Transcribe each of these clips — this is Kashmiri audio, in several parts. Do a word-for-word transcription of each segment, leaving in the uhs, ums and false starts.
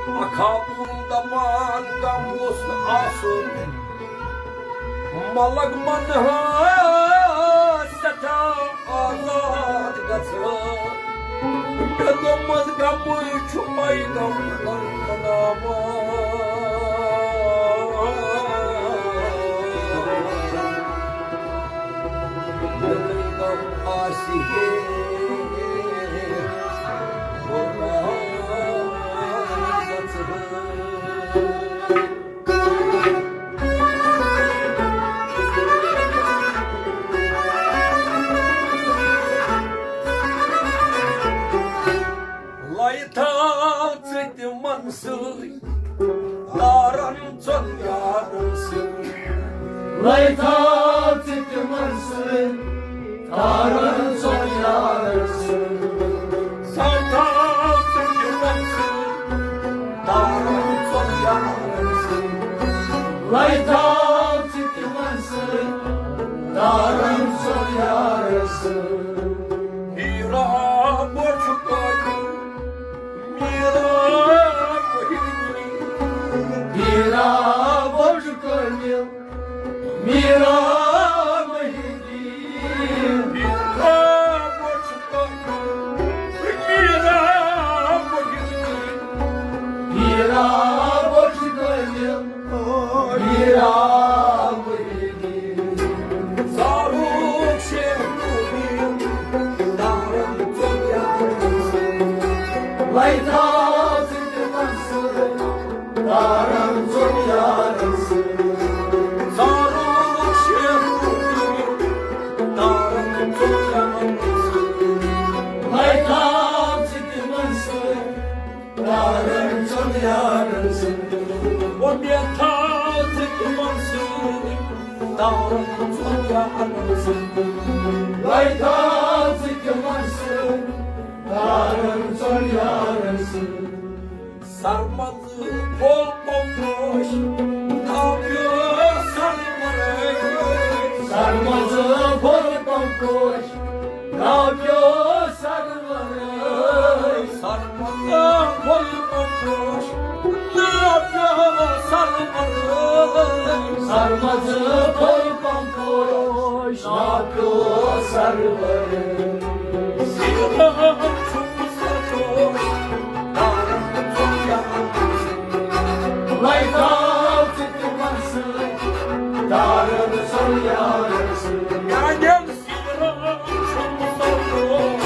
اکھا بُم دپان غم گوٚژھ نہٕ آسُن، ملک منہا سٮ۪ٹھاہ آزاد گژھان۔ مےٚ دوٚپمس، غمٕے چھُ پیغمبر بناوان۔ مےٚ دوٚپ، غم آسہِ ہے قربان گژھان۔ لَے تھاو ژٕ تِمن سۭتۍ، تارن ژۄن یارن سۭتۍ۔ لَے تھاو ژٕ تِمن سۭتۍ، تارن ژۄن یارن سۭتۍ۔ سَر تھاو ژٕ تِمن سۭتۍ، تارن ژۄن یارن سۭتۍ۔ لَے تھاو ژٕ تِمن سۭتۍ، تارن ژۄن یارن سۭتۍ۔ میٖرا بوٚڑ چھُ قٲدِر، میٖرا محی الدیٖن۔ میٖرا بوٚڑ چھُ قٲدِر، میٖرا محی الدیٖن۔ میٖرا بوٚڑ چھُ قٲدِر، میٖرا محی الدیٖن۔ میٖرا بوٚڑ چھُ قٲدِر، میٖرا محی الدیٖن۔ فاروق شیخ مبین، تارن ژۄن یارن سۭتۍ۔ لَے تھاو ژٕ تِمن سۭتۍ، تارن ژۄن یارن سۭتۍ۔ فاروق شیخ مبین، تارن ژۄن یارن سۭتۍ۔ لَے تھاو ژٕ تِمن سۭتۍ، تارن ژۄن یارن سۭتۍ۔ او مےٚ تھاو ژٕ تِمن سۭتۍ، تارن ژۄن یارن سۭتۍ۔ لَے تھاو ژٕ تِمن سۭتۍ، تارن ژۄن یارن سۭتۍ۔ سرمد پھوٚل پوٚم پوش، ناو پیوٚو سرورے۔ سرمد پھوٚل پوٚم پوش، ناو پیوٚو سرورے۔ سرمد پھوٚل پوٚم پوش، ناو پیوٚو سرورے۔ سرمد پھوٚل پوٚم پوش، ناو پیوٚو سرورے۔ سیٖرم چھُم سرپوش، تارن ژۄن یارن سۭتۍ۔ لَے تھاو ژٕ تِمن سۭتۍ، تارن ژۄن یارن سۭتۍ۔ میانٮ۪ن سیٖرم چھُم سرپوش،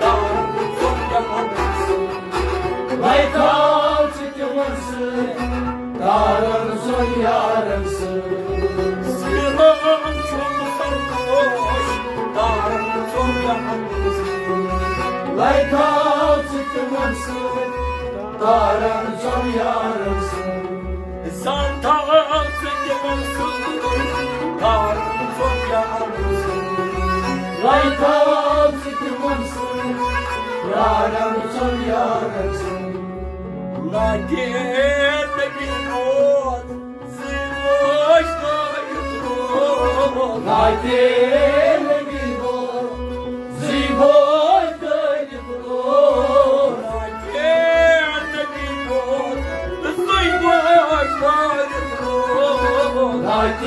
تارن ژۄن یارن سۭتۍ۔ لَے تھاو ژٕ تِمن سۭتۍ، تارن ژۄن یارن سۭتۍ۔ سیٖرم چھُم سرپوش، تارن ژۄن یارن سۭتۍ۔ لَے تھاو ژٕ تِمن سۭتۍ، تارن ژۄن یارن سۭتۍ۔ زان تھاو ژٕ تِمن سۭتۍ، تارن ژۄن یارن سۭتۍ۔ لَے تھاو ژٕ تِمن سۭتۍ، تارن ژۄن یارن سۭتۍ۔ ناتِ نبی بوز، زٕے بوز دٲرِتھ روز۔ ناتِ نبی بوز، زٕے بوز دٲرِتھ روز۔ ناتِ نبی بوز، زٕے بوز دٲرِتھ روز۔ ناتِ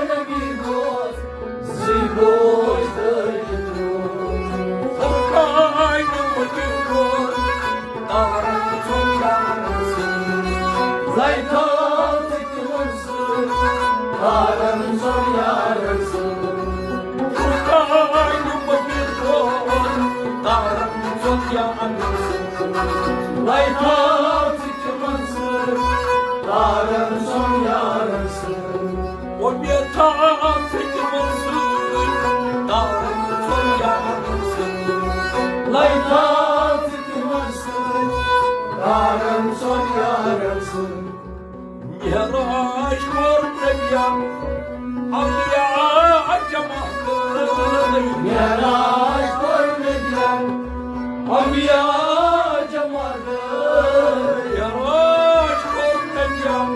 نبی بوز، زٕے بوز دٲرِتھ روز۔ فرقان مُبیٖن بوز، تارن ژۄن یارن سۭتۍ۔ لَے تھاو ژٕ تِمن سۭتۍ، تارن ژۄن یارن سۭتۍ۔ فرقان مُبیٖن بوز، تارن ژۄن یارن سۭتۍ۔ لَے تھاو ژٕ تِمن سۭتۍ، تارن ژۄن یارن سۭتۍ۔ او مےٚ تھاو ژٕ تِمن سۭتۍ، تارن ژۄن یارن سۭتۍ۔ لَے تھاو ژٕ تِمن سۭتۍ، تارن ژۄن یارن سۭتۍ۔ معراج کوٚر نبیَن، اولیاء جمع کٔرۍ۔ معراج کوٚر نبیَن، اولیاء جمع کٔرۍ۔ معراج کوٚر نبیَن،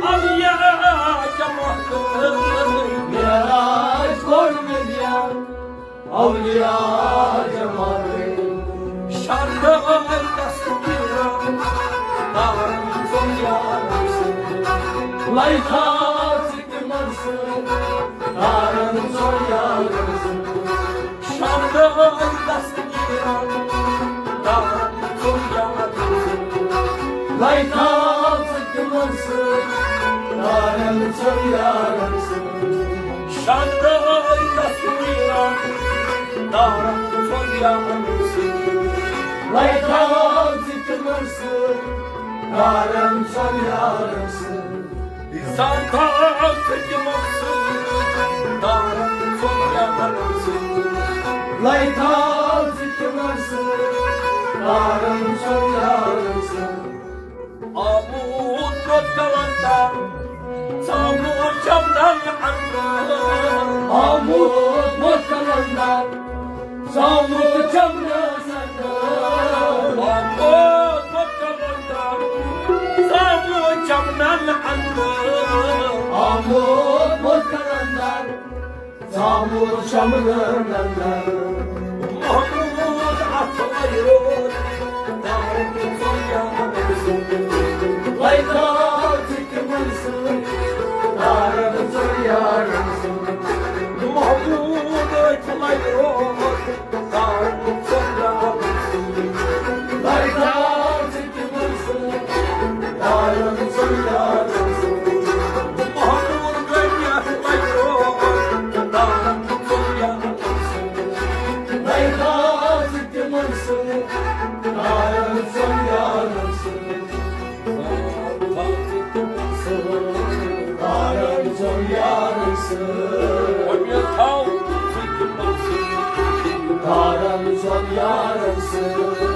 اولیاء جمع کٔرۍ۔ معراج کوٚر نبیَن، اولیاء جمع کٔرۍ۔ شاندار تصویرن لَے تھاو ژٕ تِمَن سۭتۍ، دارَن ژۄن یارَن سۭتۍ۔ شاندار دستگیٖرَن، دارَن ژۄن یارَن سۭتۍ۔ لَے تھاو ژٕ تِمَن سۭتۍ، دارَن ژۄن یارَن سۭتۍ۔ شاندار دستگیٖرَن، دارَن ژۄن یارَن سۭتۍ۔ لَے تھاو ژٕ تِمَن سۭتۍ، دارَن ژۄن یارَن سۭتۍ۔ لَے تھاو ژٕ تِمَن سۭتۍ، دارَن ژۄن یارَن سۭتۍ۔ لَے تھاو ژٕ تِمَن سۭتۍ، دارَن ژۄن یارَن سۭتۍ۔ آمُت ووت قلندر، ژامُت چمنن اندر۔ آمُت ووت قلندر، ژامُت چمنن اندر۔ آمُت ووت قلندر، ژامُت چمنن اندر۔ آمُت ووت قلندر، ژامُت چمنن اندر۔ محمود اتھ لگہِ روز، دارن ژۄن یارن سۭتۍ۔ لَے تھاو ژٕ تِمن سۭتۍ، دارن ژۄن یارن سۭتۍ۔ محمود اتھ لگہِ روز، دارن ژۄن یارن سۭتۍ۔ لَے تھاو ژٕ تِمن سۭتۍ، دارن ژۄن یارن سۭتۍ۔ محمود غنی اتھ لگہِ روز، دارن ژۄن یارن سۭتۍ۔ لَے تھاو ژٕ تِمن سۭتۍ، دارن ژۄن یارن سۭتۍ۔ دارن ژۄن یارن سۭتۍ۔ گۄڈٕنیتھ تھاو ژٕ تِمن سۭتۍ۔ دارن ژۄن یارن سۭتۍ۔